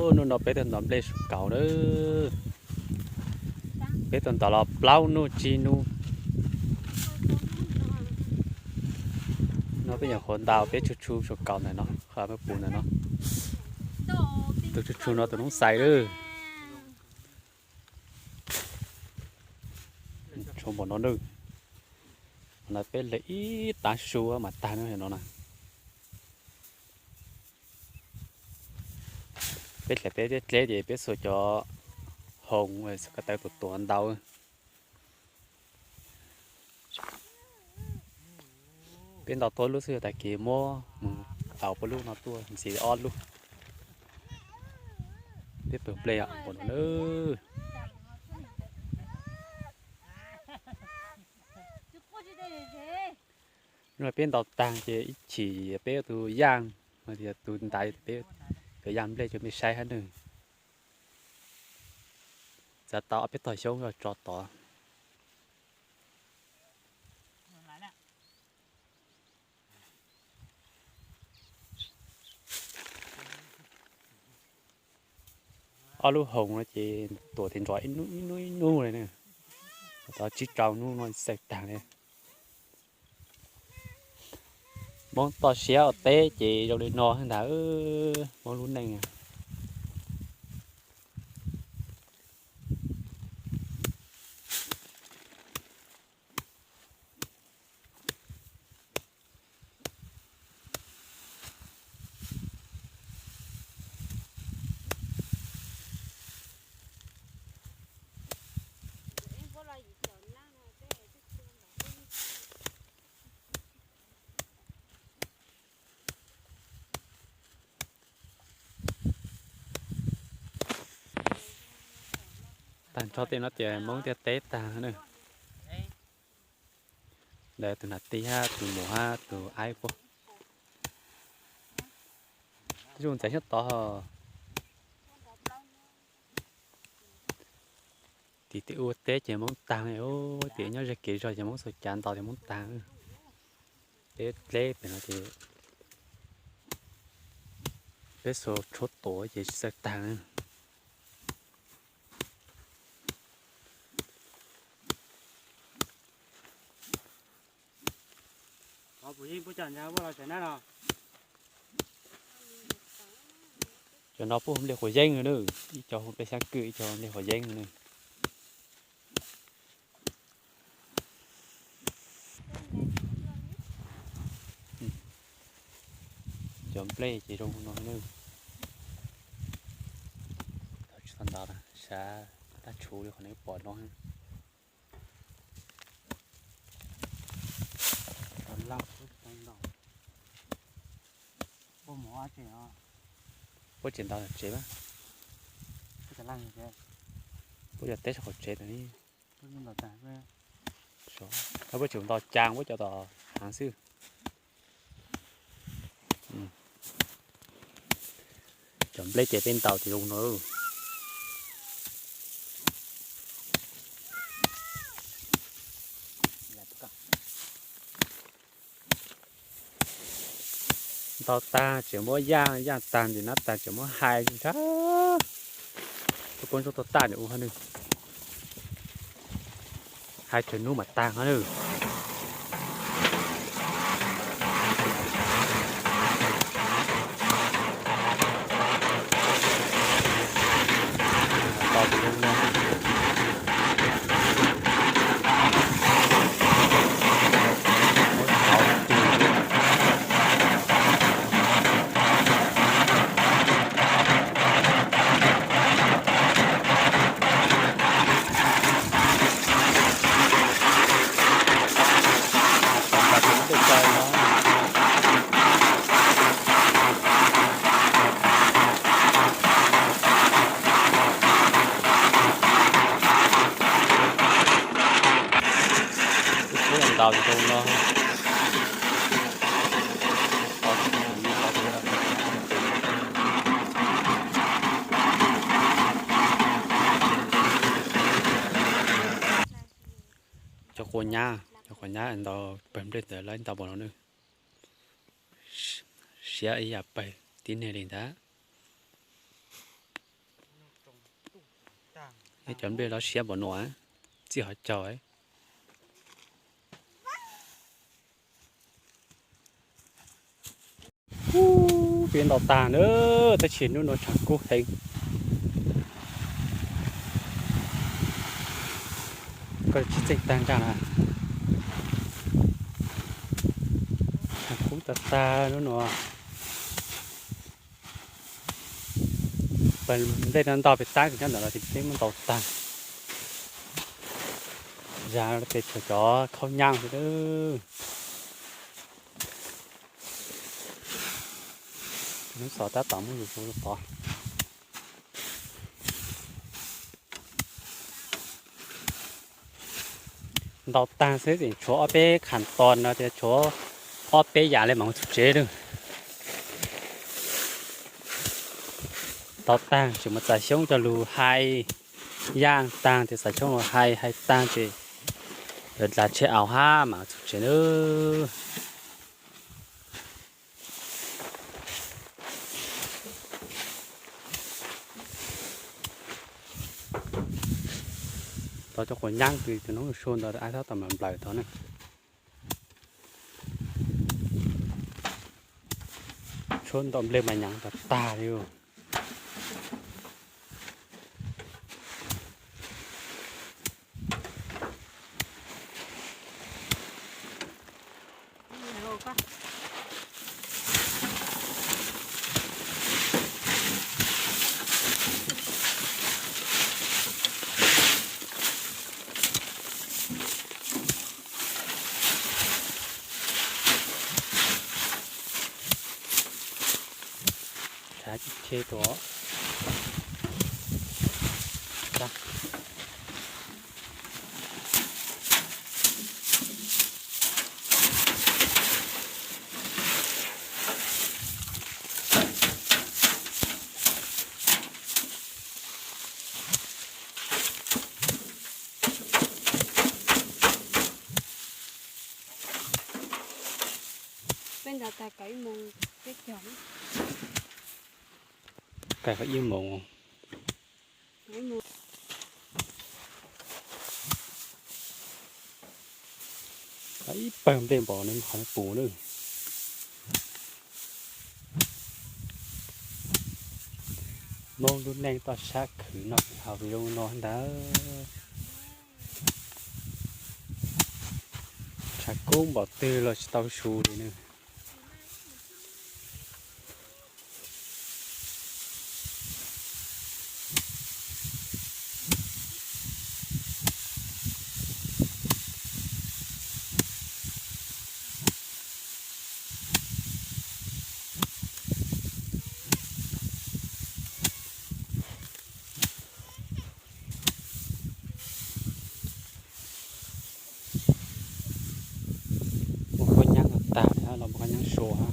Hnub no peb tuaj ntov nplej suav kaus na. Peb tuaj ntov los plaub hnub tsib hnub. No peb nyuam qhuav ntau peb tshu tshu suav kaus ntawm no, qhov peb pus ntawm no. Tus tshu tshu no tus noob xais lawm. Tshuav npaum no na. No peb hle ib tav su mas tag no na. Peb hle peb dleb ces peb xuas cov hoos ko taw tuav tuav ntau. Peb ntau tuaj lub xwb, tag kis muab mus tau peb lub no tuaj ntxiv ob lub. Peb pawg nplej npaum no na. Hnub no peb ntau tag ces ib chim peb tus yaj, tus ntaiv peb cov yaj nplej cov mej saib hab nws. Txav tau ob peb tog xyoob tso tod. Ob lub hoos no ces tuam tes ntsos ib hnub ib hnub ib hnub li na. Tau tsib rau hnub no xaws tag li. Hmoob toj siab ua teb ces zoo li no ntag, Hmoob lub neej. Tag nrho tej no tias Hmoob tiaj teb tag na. Ntawd tus nam tij hab tus muam hab tus aib puag. Tej zaum ntxeev nyob tod. Tim tej ua teb ces Hmoob tag, tim nyob ze kev zog ces Hmoob xuas cav ntaus ces Hmoob tag. Peb dleb pem no ces peb xuas tshuab tuav ces tsis xaws tag na. Cov no puab hu nplej quav yeeb na, ib co hu nplej xyab kwj, ib co hu nplej quav yeeb na. Cov nplej ces zoo no na. Tsis tau ntau, sav tab tshuv li qhov nej pom no. Puab tseem ntau tsev mas. Puab cov teb sab qaum tsev. Puab tseem ntau cas puab cov tom haav xwb. Cov nplej ces peb ntaus ces zoo no. Ntau tag tseem muab yaj, yaj tag ntawm nab tag tseem muab hais ntag. Tuaj poob ntsuab tuaj taj ntawm ub hab nws. Hais tsawg hnub mam tag hab nws. Ntau zoo no. Cov quav nyab, cov quav nyab ntau pawg nplej ntawd lawv ntau npaum no na. Siab ib yam pawg tib neeg li ntag. Cov nplej lov siab npaum no, txij hauv caug. Ub, peb ntaus tag na, tab sis hnub no tshav kub heev. Koj tsis txeej tag ntsaj na. Tshav kub tag tag hnub no. Pab nplej no ntau pem tab kws nyob ntawm no ces peb muab ntaus tag. Zag peb tshuav cov khaub nyab xwb. Hnub xov tab tom muab yus hu rau pov. Ntaus tag xwb tseem tshuav ob peb kham tos no tias tshuav ob peb yam li mam mus txug tsev lawm. Ntaus tag tseem mus txav xyoob coj lug hais yaaj tag ces txav xyoob lug hais, hais tag ces yuav dlav tsheb aus hab mam txug tsev nawb. Tau cov quav nyab kws tus noob sua ntawd ab tab tom nplawm tod na. Tshuab ntaus nplej mas nyaav tag tag li. Tshav tsis tshe tuaj. Peb ntaus tag kaum ib moos peb caug. Kaum ib moos. Ib pawg nplej npaum no qhov no pum na. Moob lub neej toj sab khwv noj khwv haus zoo no ntag. Tshav kub npaum twg los tsis tau su li na. Muaj khaub nyab tag tag los muaj khaub nyab sua.